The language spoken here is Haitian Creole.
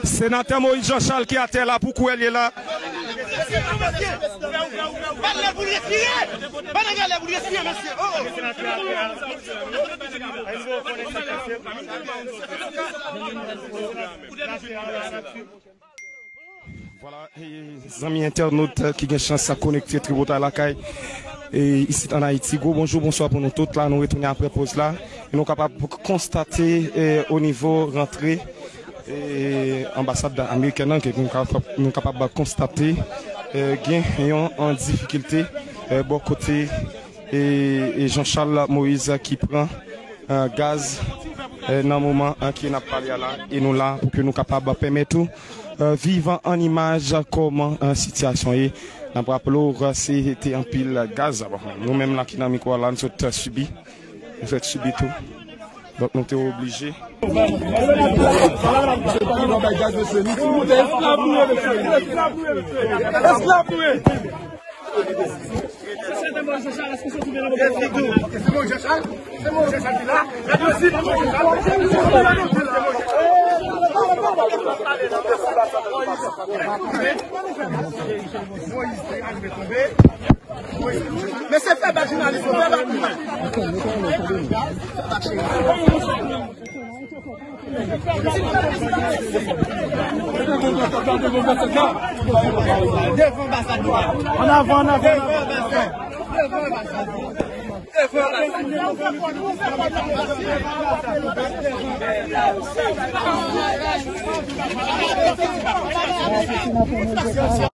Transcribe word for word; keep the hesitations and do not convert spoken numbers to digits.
Senatè Moïse Jean Charles ki atè la, pou kwè l ye la. Vwala, e, zanmi entènot ki gen chans konekte Tripotay Lakay, e, isit ann Ayiti, gwo bonjou, bonswa pou nou tout. La, nou retounen apre poz la. E nou kapab konstate, e, o nivo rantre, e, anbasad amerikèn nan, ke nou kapab, nou kapab konstate, e, gen yon, an difikilte, e, bò kote, e, e Jean Charles Moïse ki pran, e, gaz, e, nan moman, e, ke n ap pale a la. E nou la pou ke nou kapab pèmèt ou, e, viv an imaj kòman, e, sitiyasyon ye. N ap raple w, e, se te anpil gaz. Bon, nou menm la ki nan mikwo a la, n sot, e, sibi. Nou fèk sibi tou. Donk, nou te oblije. Mesye, fè bak jounalis yo, fè bak jounalis. Devan anbasad nou a. An avan, an avan, an avan. Devan anbasad nou a. Devan anbasad nou a.